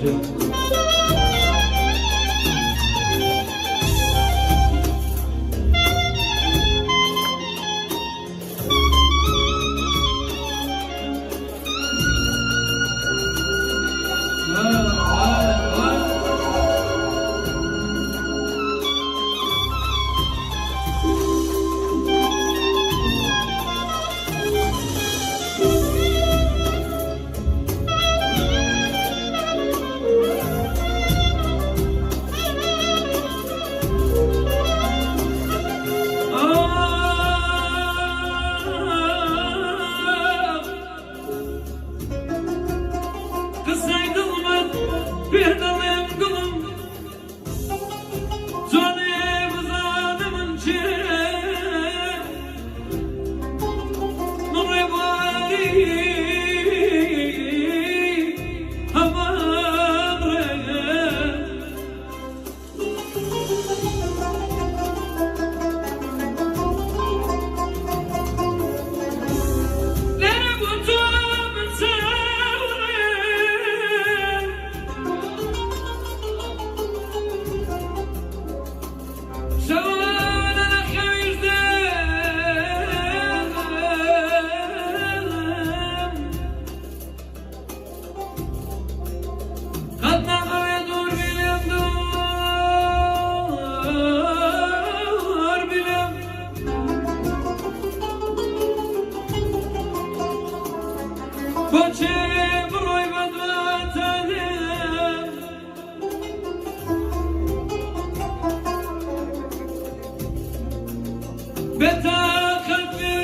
گیان. قسەی دڵمت پێ دەڵێم گوڵم جوانێ بزانە من کێم من ڕێبواری هەمان ڕێم. لێرە بۆ تۆ من چاوەڕێم. شەوانە لە خەویش دێم. قەت نامەوێ دوور بی لێم دوور بی لێم. بۆچێ بڕۆی بە دواتا دێم. بێتاقەت بی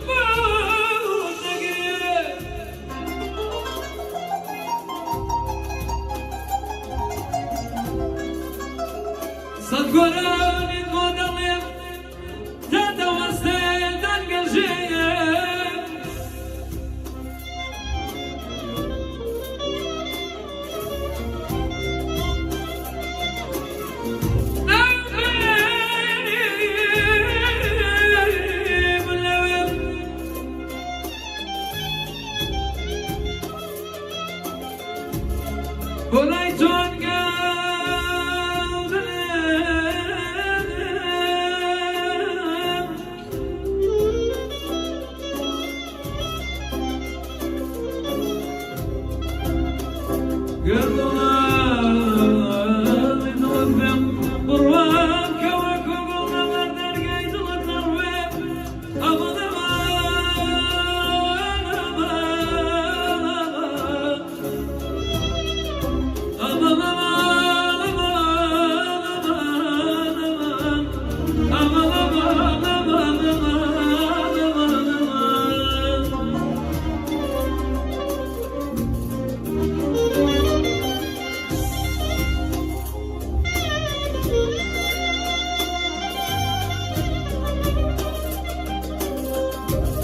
بۆت دەگرێ. سەد گۆرانیت بۆ دەڵێم تا دەوەستێ دەنگەژێ. بۆ لای جوان گەورەم. گەردوڵاڵی دڵت بم بڕوام کە وەکو گوڵ لەبەر دەرگای دڵت نەڕوێم. ئەمان ئەمان ئەمان ئەمان ئەمان ئەمان ئەمان ئەمان ئەمان ئەمان ئەمان.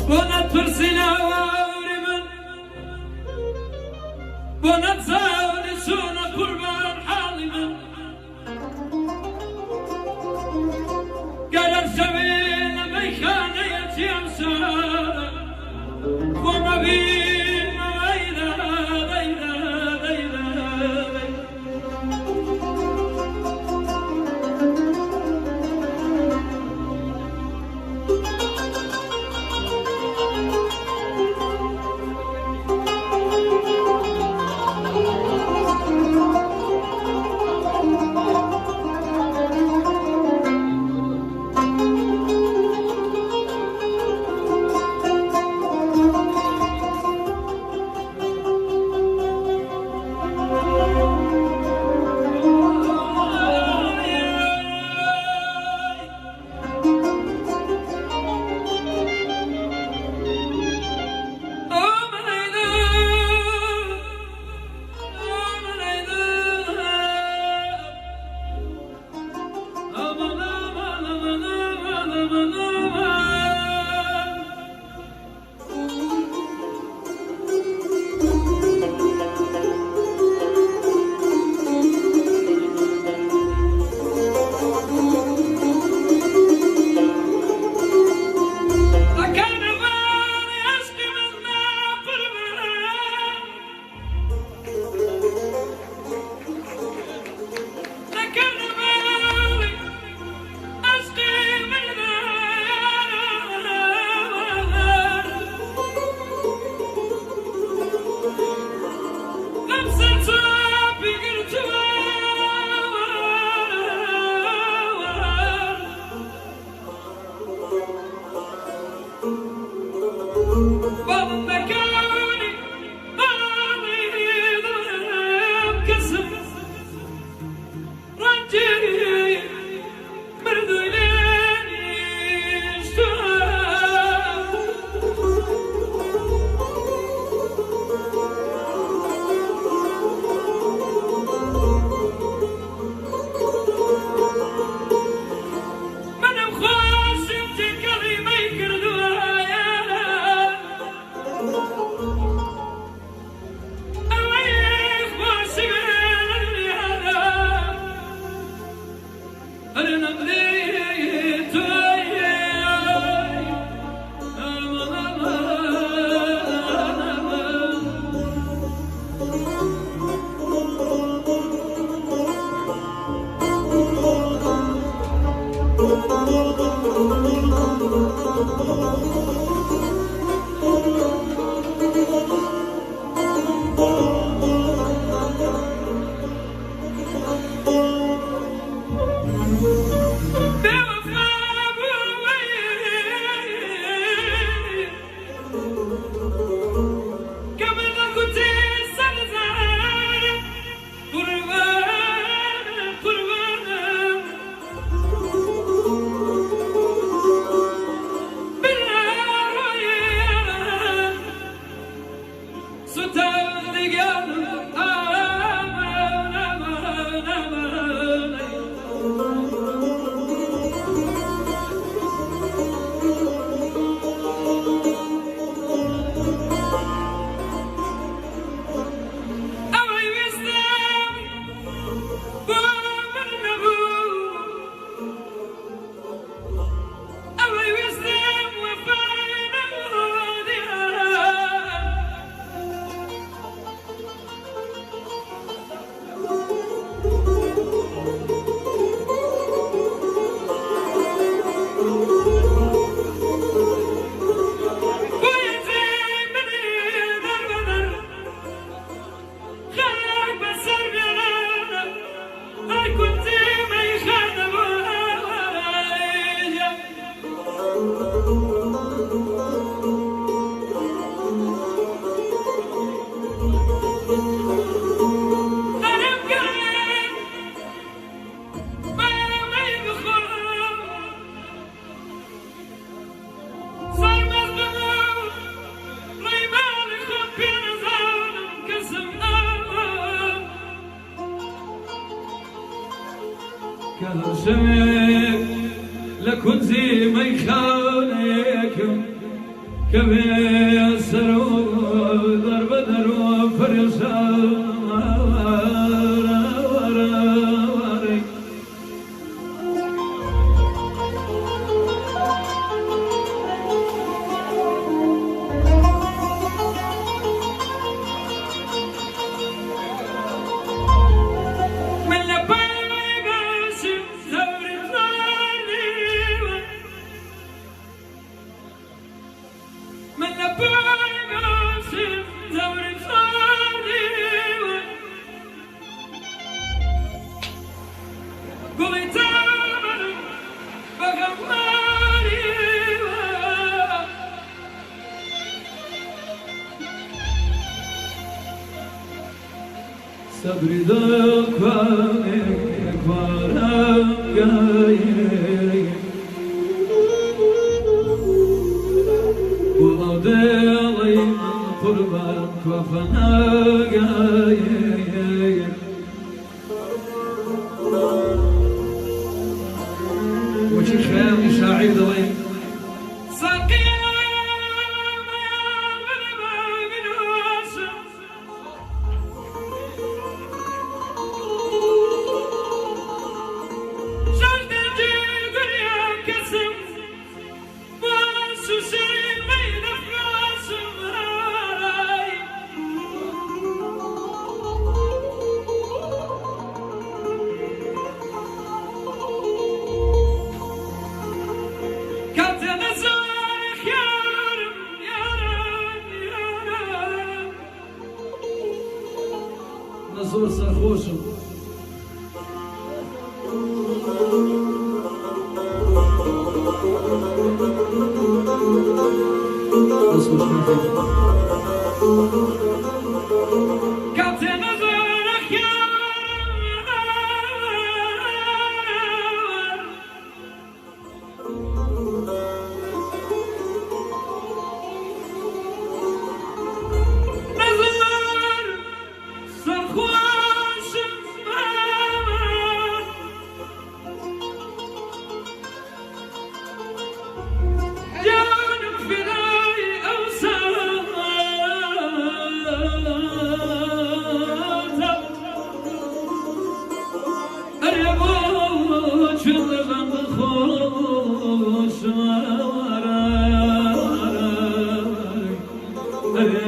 بۆ نەتپرسی لە من بۆ نەتزانی چۆنە قوربان حاڵی من. گەرەر شەوێ لە مەیخانەیەتی ئەم شارە بۆ مەبینمەوە ئەیدا ئەیدا ئەیدا ئەیدا. باڵندەکانی ماڵی دڵم کەسم ڕەنجی مردووی لێ نیشتووە. منم خۆشم تێکەڵی مەی کردووە ئەوەی خۆشم لە دنیادا هەر نەمری تۆی. بێوەفا بووی کە من دەگوتی سەرزارم قوربانم قوربانم برا سوتان دیگرم ئامان ئامان ئامان. ئەوەی ویستم بۆ من نەبوو، ئەوەی ویستم وەفای نەبوو دیار. بۆیە جێی منی دەربەدەر خەرک بەسەر بێنە هەر کونجی مەیخانە بووە. ئەرم گەڕێن بەمەی بخۆم سەرمەست ببوو ڕێی ماڵی خۆم پێ نەزانم کەسم ئاوام کە هەر شەوێک لە کونجی مەیخانەیەکم کە بێ سەر و دەربەدەر و پەرێشان. من لە پای باشم زەورم زانیوە، من لە پای باشم زەورم زانیوە، گوڵی تامەنم بە غەمماریوە. سەبری دڵ کوانێ کوارەنگایێ بۆ ئەو دڵەی من قوربان کوا پەناگایێ. وەکی خەیاڵی شاعیر دەڵێ ساقیە بنووسم شەش دەرجی دنیا کەسم بۆ شوشەی مەی دەفرۆشم ئای. کاتێ نەزۆر خیارم یارم یارم نە زۆر سەرخۆشم. دەست خۆش کاک حەیدەر. کاتێ نەزۆرەکە نەزۆر سەرخۆشم جانم فدای ئەو ساتە ئەرێ بۆ چۆن لە غەم خۆشم ئەرێ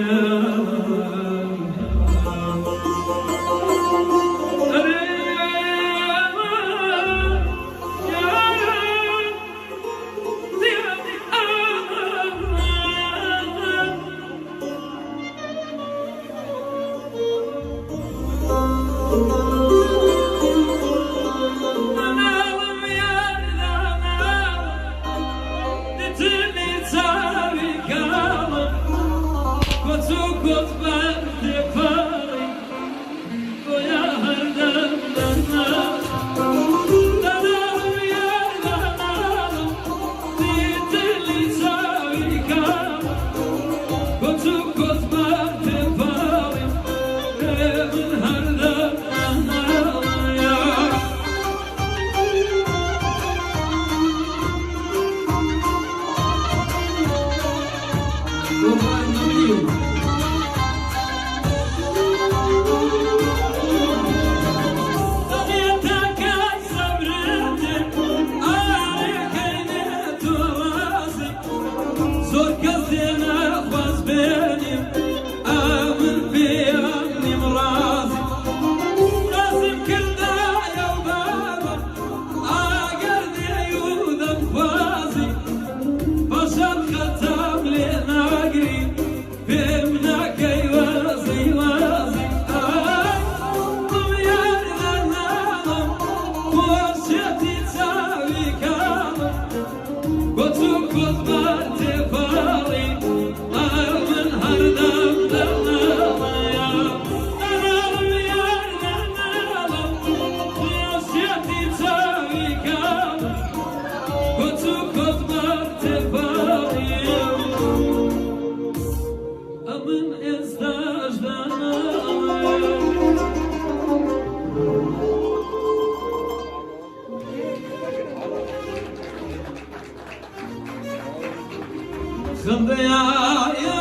یاران زۆر کەس دێنە خواز بێنیم ئەمن پێیان نیم ڕازی ڕازیم کردایە و بابە ئاگەر دێی و دەمخوازی پاشان خەتام لێ ناگری پێم ناکەی وازی وازی ئای دڵ یار دەناڵم خۆشیەتی چاوی کاڵم کۆچ و کۆچبار تێپەڕی ئەمن هەردەم دەناڵەیە دەناڵم یار دەناڵم خۆشیەتی چاوی کاڵم کۆچ و کۆچبار تێپەڕی ئەمن ئێستاش دەناڵم. خەندەیایە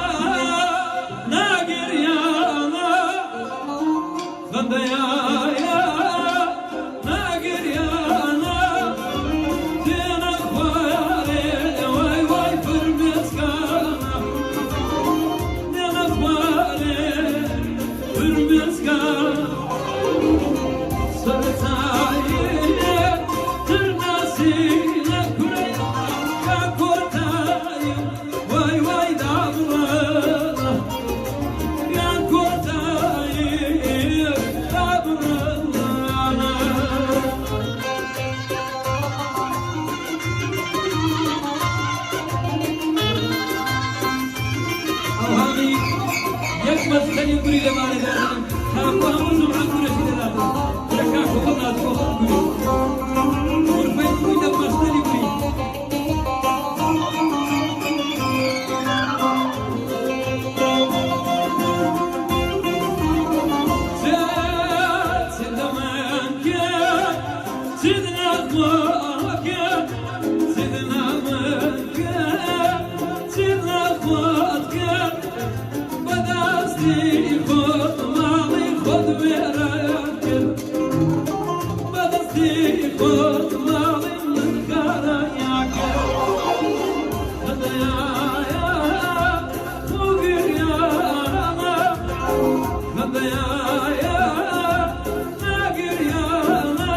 ناگریانە خەندەیایە ناگریانە دێنە خوارێ وای وای فرمێسکانە دێنە خوارێ فرمێسکانە سەرەتاییە ترناسینە کورە یا کۆتایی وای وای دابڕانە یان کۆتایی دابڕانە. ئەوهامی یەک مەسخەنی کوری لەمانە دادەنم تاکو هەموو جومعە کورەشی دەداتن کورە کاکۆ بڵ ناتکۆ کوری غرفەی کوری لە مەشتەری کوری. بەدەستی خۆت ماڵی من خەرەیا کرد خەندەیایە خۆگریانە خەندەیایە ناگریانە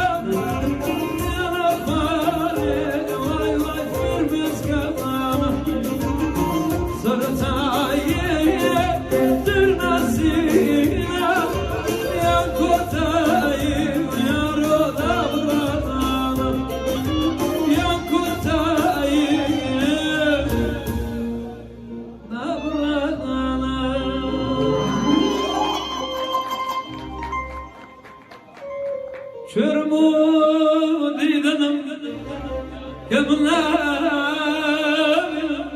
دێنە خوارێ وای وای فرمێسکانە سەرەتاییە ترناسینە. کە من نابینم.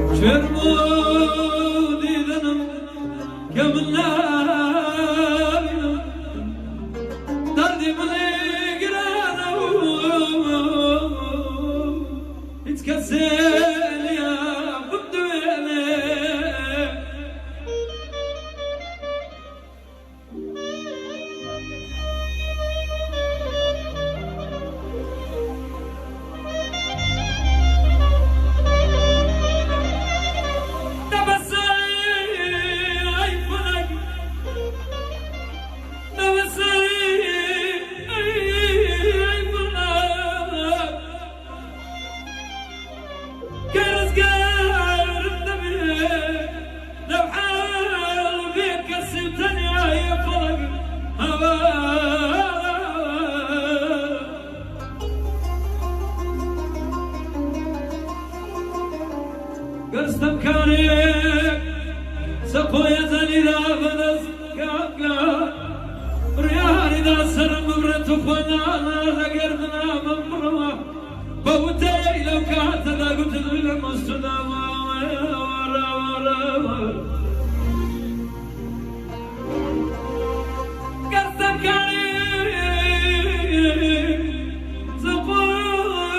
کوێرم و دیدەنم کە من نابینم، دەردی منی گرانە و هیچ کەسێ نییە بمدوێنێ. گەرستم کارێک سەقۆیە زەلیلا بەدەست کاکە بڕیاریدا سەرم ببرێت و خۆنانا لە گەردنا بمڕەوە بە وتەی لەو کاتەدا گوتت لە مەستدا. گەرستم کارێک سەقۆیە زەلیلا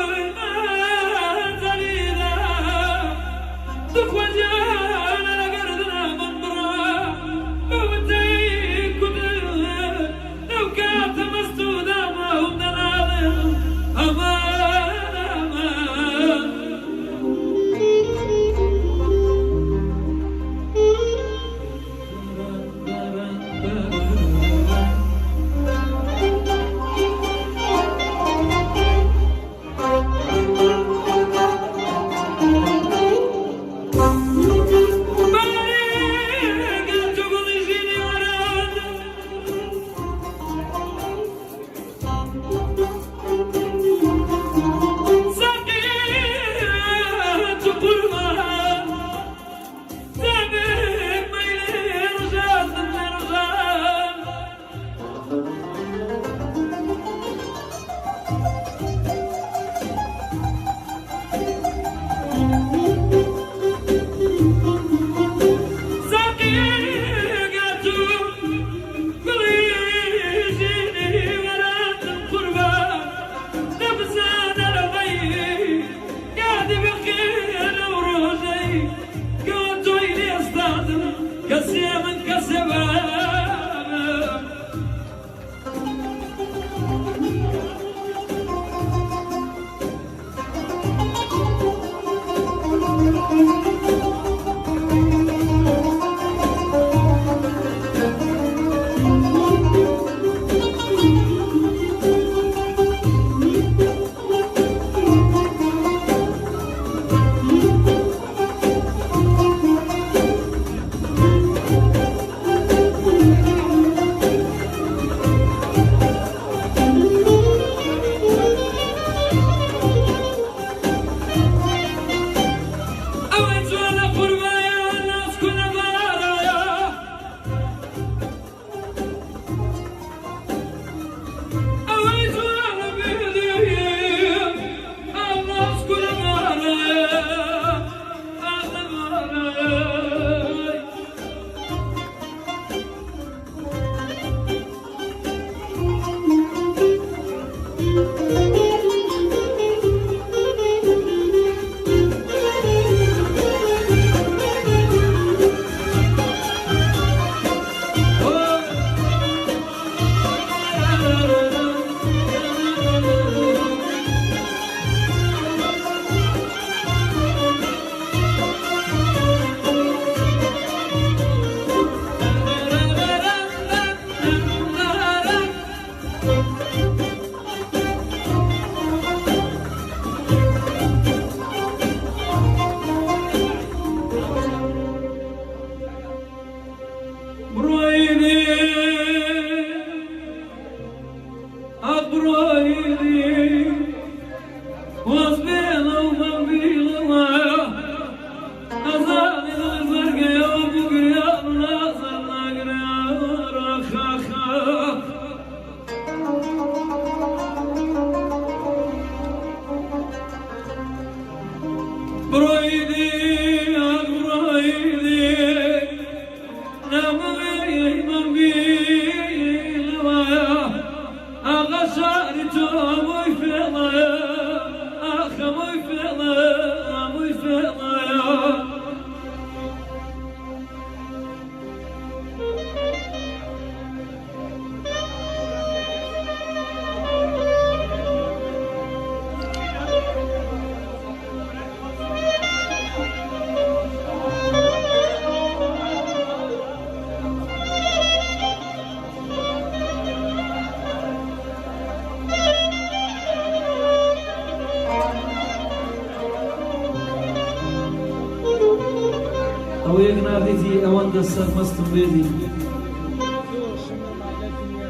شاهیدی ئەوەندە سەرمەستم بێدی.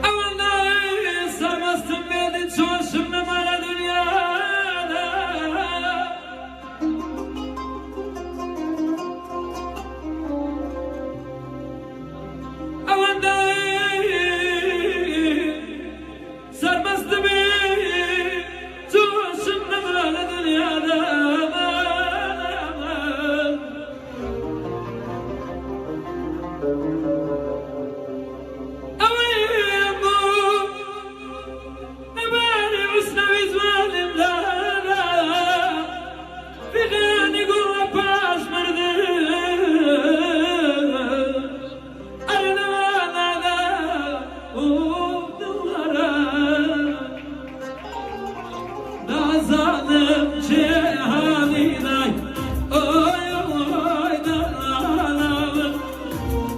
ئەوەندە سەرمەستم بێدی چۆشم نەما لە دنیادا. ئەوەندە سەرمەستم بێ چۆشم نەما لە دنیادا. ئەوەی بوو نەباری عوسنەوی جوانم دادا، فیغانی گوڵ لە پاش مردن ئەرێ نەمانادا دڵدارە. نازانم چێ هالی دای ئۆی ئۆی دەڵالم،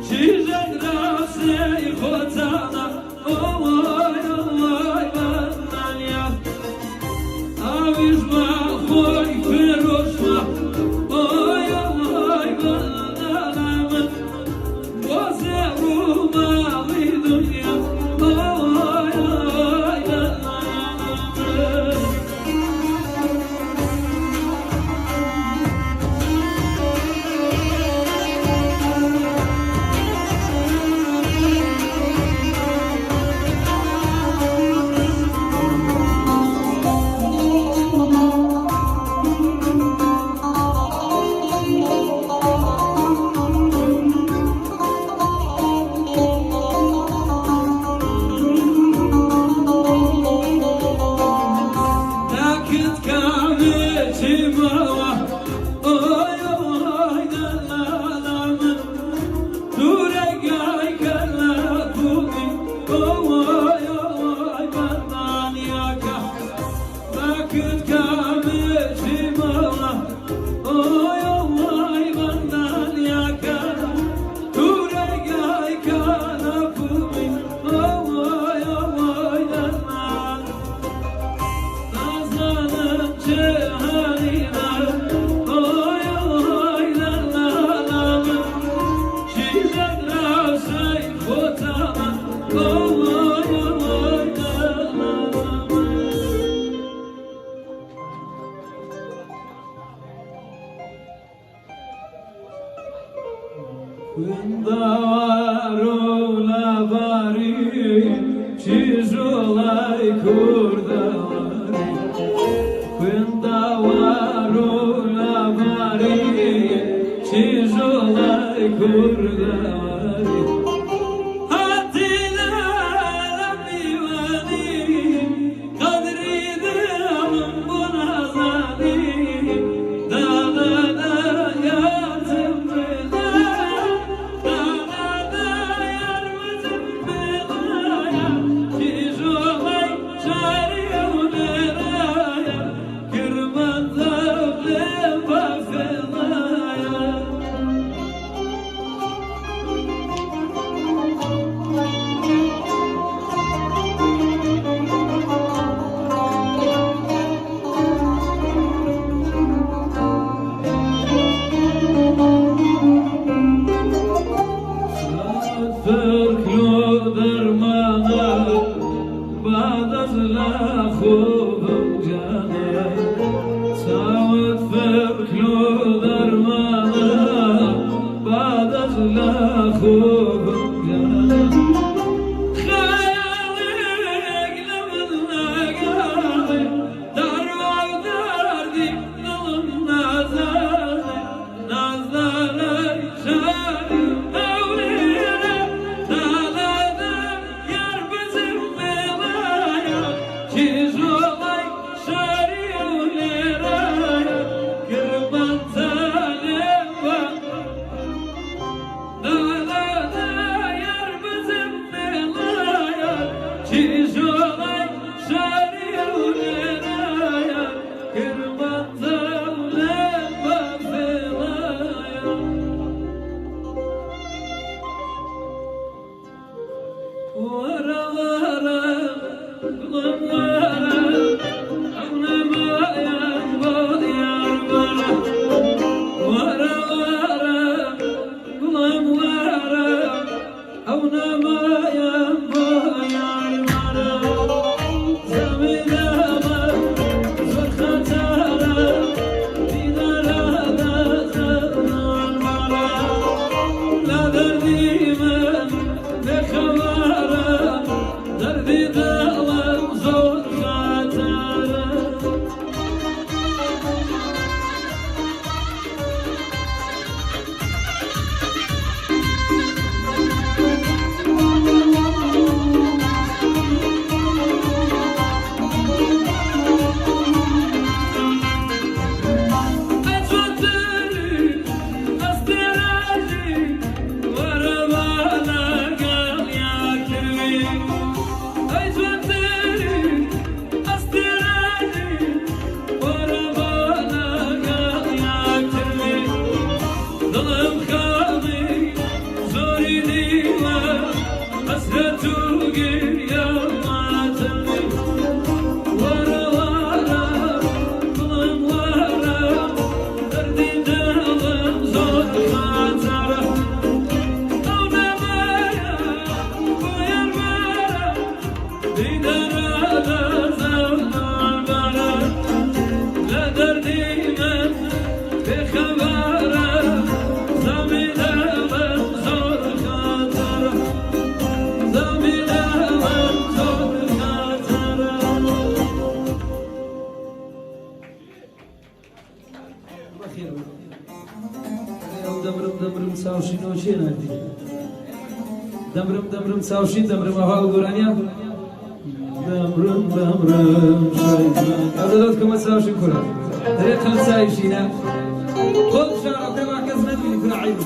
چیژە دراوسێی خۆتانە ئۆی ئۆی بەنانیا، ئاویشما خۆی فرۆشما ئۆی ئۆی بەنانامن، بۆ زێڕ و ماڵی دنیا ئۆی ئۆی دەڵالم. تاکت کامێکی ماوە ئۆی ئۆی دەڵالامن، دوورەگای کەلەپووی ئۆی ئۆی بەنانیاکە. تاکت کامێکی ماوە ئۆی ئۆی بەنانیاکە، دوورەگای کەلەپووی ئۆی ئۆی دەڵال. نازانم چێ هالینا ئۆی ئۆی دەڵالامن، چیژە دراوسێی خۆتانە ئۆی ئۆی دەڵالامن. خوێندەوار و لەباری چیژوڵای کوردەواری، خوێندەوار و لەباری چیژوڵای کوردەواری. هاتی لە میوانی قەدری دڵم بۆ نازانی، دادادا یارتم بێدا، دادادا یارمەتم بێدایە، چیژوڵای شاری ئەولێرایە، کرمانجە لێم بەفێڵایە. فەرکلۆ دەرمانە بعد از لە خوبم جانە، چاوت فەرکلۆ دەرمانە بعد از لە خوبم جانە. خەیاڵێک لە من ناگاڵێ، دەڕوا و دەردی دڵم نازانێ، نازدارای شاری هەولێرە، دالادا یار بزم بێڵایە، چیژۆڵای شاری هەولێرایە، کرمانجانێ بە دالادا یار بزم بێڵایە، چیژۆڵای شاری هەولێرایە، کرمانجانێ بەفێڵایە. وەرە وەرە گوڵم وەرە، ئەو نەمایان بۆ دیار وەرە. وەرە وەرە گوڵم دەمرم دەمرم چاوشین دەمرم ئەوها ئەو گۆرانیە دەمرم دەمرم ئەدەلۆت کەمە چاوشین کورە دەرێ چەند چاوشینە خۆت شارەکە با کەس نەبینی کورە عەیب.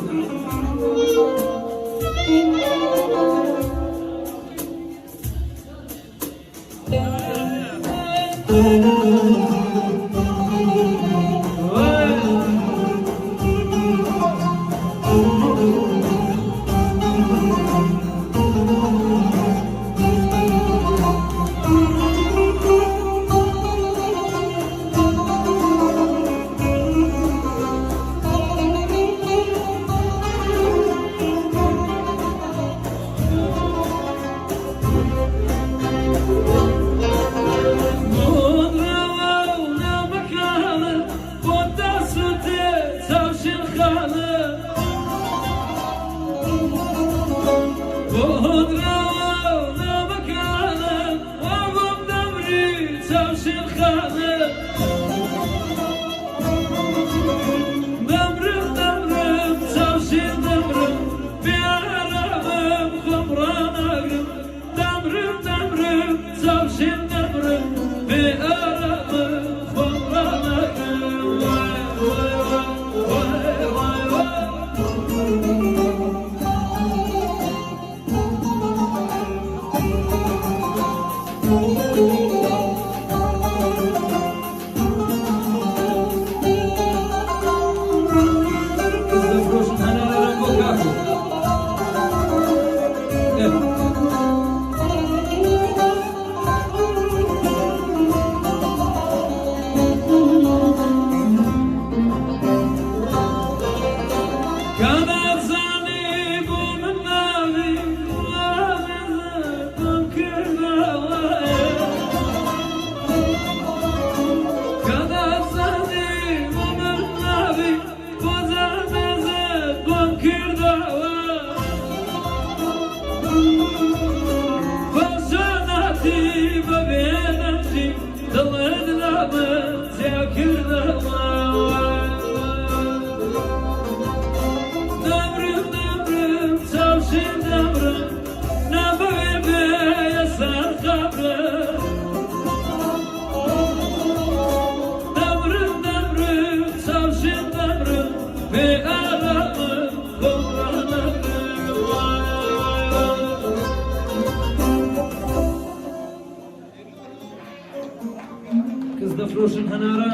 دەفرۆشن هەنارە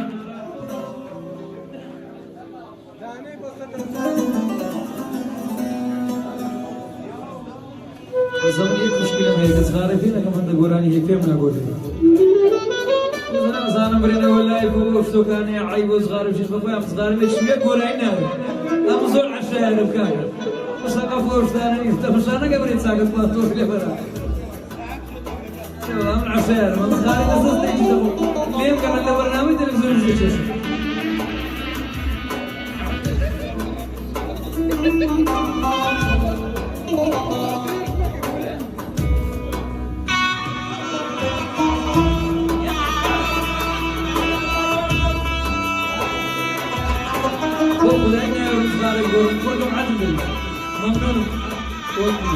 بەزەمن یەک مشکلم هەیە کە جغارە پێ نەکەم هەندە گۆرانی هەیە پێم ناگۆتێ نازانم برێنەوە لای بۆ شتۆکانێ عەیب و جغارە بچێت بەخۆیان جغارە بێت شوێ گۆرانی ناوێت ئەم زۆر عەشایەرم کاکە مەسەقەف ئەو شتانە نییە تەمەشا نەکە برێ چاکەت خوا تۆ لێ بەرە ئەم عەشایەرم ئەم جغارە دەست دەست لێم کەمە لە بەرنامەی تەلەڤیزیۆنیش دەچێشم. بۆ خودای نایەوە جغارە بگۆڕم خۆتم عەدل بن مەمنونم وەکو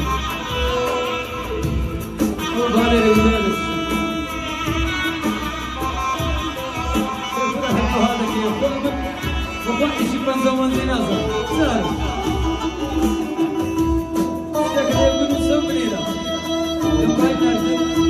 ئەو بالێرە وتارێت بەخوا ئیشی پەنجا مەنزی نازانم نازانم شتێک لێ بنووسم بنێرە لە پای ناردن.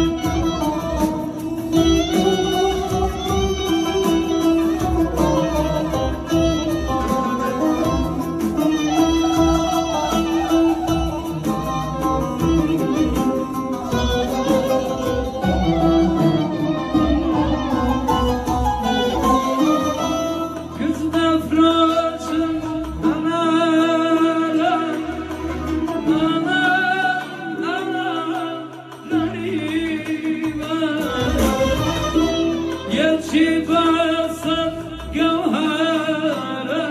یەکی بەسەد گەوهەرە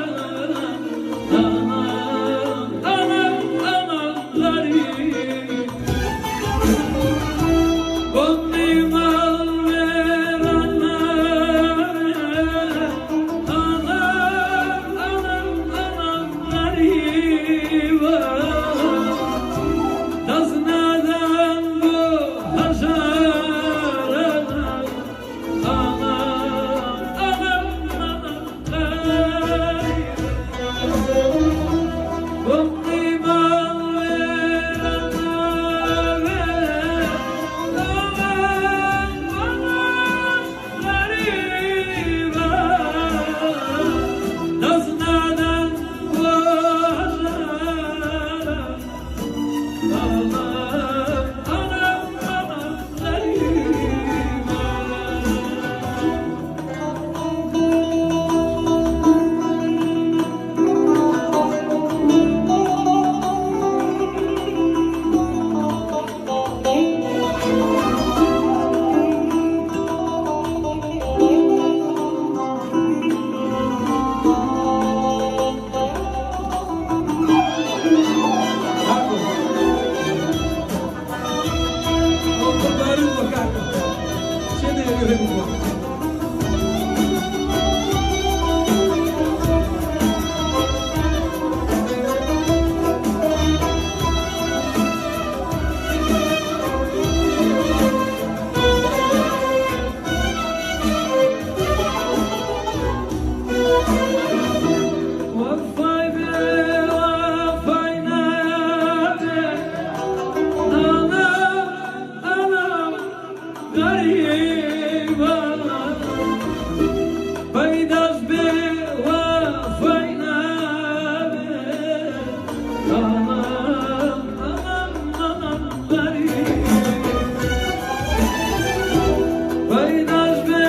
ئەنام ئەنام ئەنام غەریب گوندی ماڵ وێرانە ئەنام ئەنام ئەنام غەریبە دەست نادەم بۆ هەژارە ئەنام ئەنام ئەنام غەریبە گوندی ماڵ وێرانە ئەنام ئەنام غەریبە دەست نادەم بۆ هەژارە ئەنام ئەنام ئەنام غەریبە. وەفای بێ وەفای نابێ ئەنام ئەنام غەریبە پەیداش بێ وەفای نابێ ئەنام ئەنام ئەنام غەریبە پەیداش بێ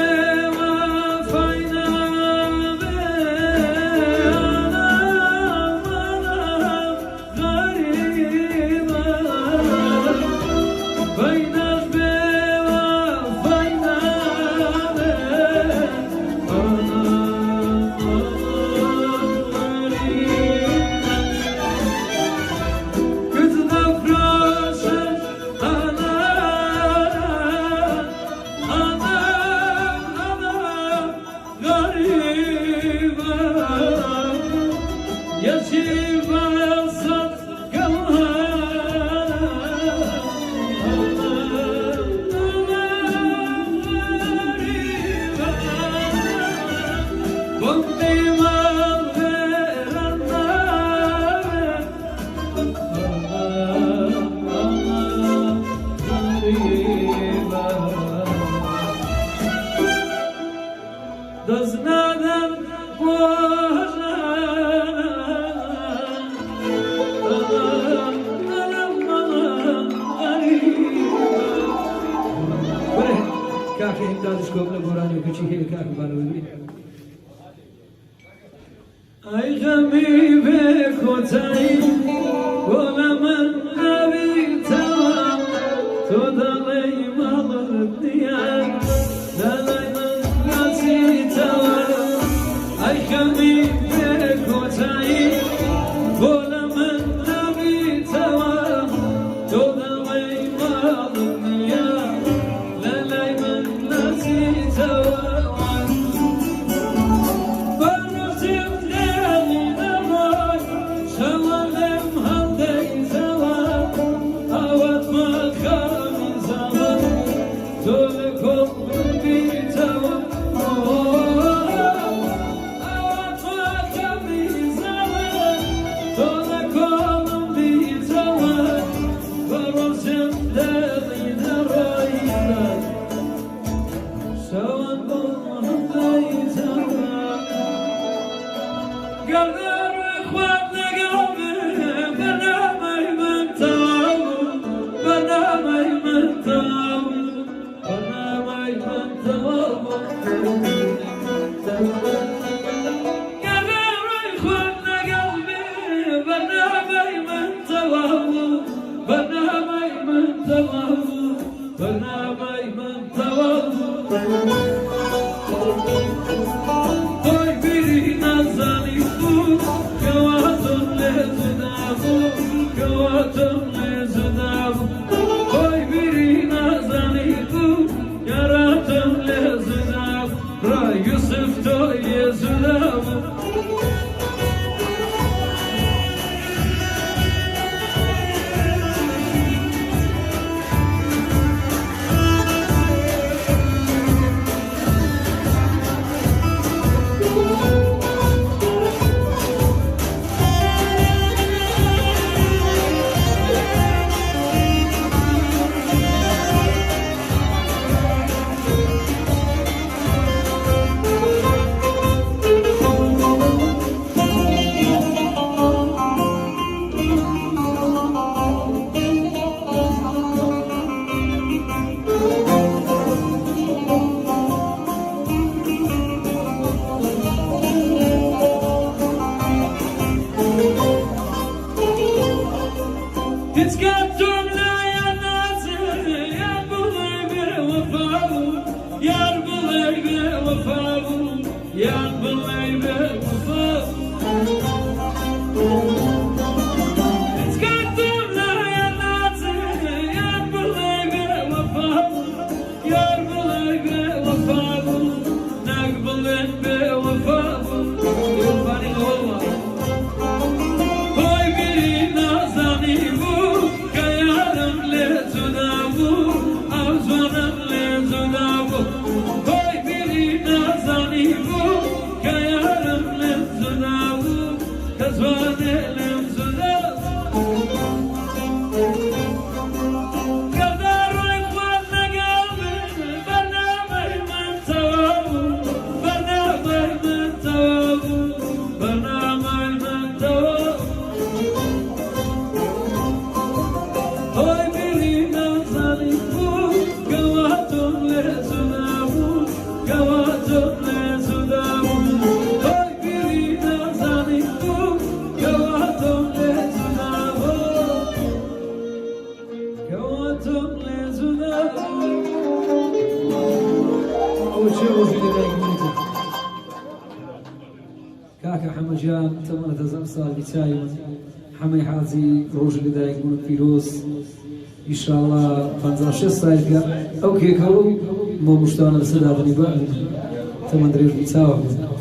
وەفای نابێ ئەنام ئەنام غەریبە پەیداش بێ وەفای نابێ ئەنام ئەنام غەریبە کچ دەفرۆشن ئەنام ئەنام ئەنام غەریبە یەکی بەسەد گەوهەرە ئەنام ئەنام غەریبە گوندی ماڵ وێرانە ئەنام ئەنام غەریبە دەست نادەم بۆ هەژارە ئەنام ئەنام ئەنام غەریبە. وەرە کاکە ئیمدادش کۆم لە گۆرانی و کچی هەیە کاکە بارەوە بی. ئەی غەمی بێ کۆتایی بۆ لە من نابیتەوە تۆ دەڵێی ماڵت نییە لەلای من ناچیتەوە ئەی خەمی بێ کۆتایی بۆ لە من نابیتەوە تۆ دەڵێی ماڵت نییە لەلای من ناچیتەوە بەڕۆژیم لێڵی دەڕۆی شەوانم هەڵدەیتەوە ئاواتمە خامی زاوە تۆ لە کۆڵم بیتەوە ئاواتمە خامی زاوە تۆ لە کۆڵم بیتەوە بەڕۆژیم لێڵی دەڕۆی شەوان بۆم هەڵدەیتەوە گەردەر خوات لەگەڵ بێ بەرنامەی من تەواو بەرنامەی من تەواو بەرنامەی من تەواو گەردەر خوات لەگەڵ بێ بەرنامەی من تەواو بەرنامەی من تەواو بەرنامەی من تەواو. یار بڵێ بێ وەفا بوو یان بڵێ بێ وەفا هیچ کاتم لایە ناچێ یان بڵێ بێ وەفا بوو یار بڵێ بێ وەفا بوو نەک بڵێن بێ وەفا بوو بێوەفانی غەوەڵە خۆی بیری نازانی بوو کە یارم لێ جودا بوو ئەو جوانم لێ جودا بوو خۆی بیری نازانی بوو کە یارم لێم جودا بوو کە جوانێ لێم جودا بوو گەردە ڕۆی خوارد لەگەڵ من بەرنامەی من تەواو بوو بەرنامەی من تەواو بوو بەرنامەی من تەواو هۆی بیری نازانی بوو کەوا تۆم لێ جودا بوو کەوا تۆم لێ جودا بوو هۆی بیری نازانی بوو کەوا تۆم لێ جودا بوو کەوا تۆم لێ جودا بوو. ئەوە چێ ڕۆژی لەدایک بوونیتە کاکە حەمە گیان تەمەنت هەزار ساڵ بی چاوی من حەمەی حاجی ڕۆژی لەدایک بوونت پیرۆز ئیشاڵا 56 ساڵ کە ئەو کێکە و مۆمشتانە لەسەر دابنی بە تەمەن درێژ بی چاوە بوون.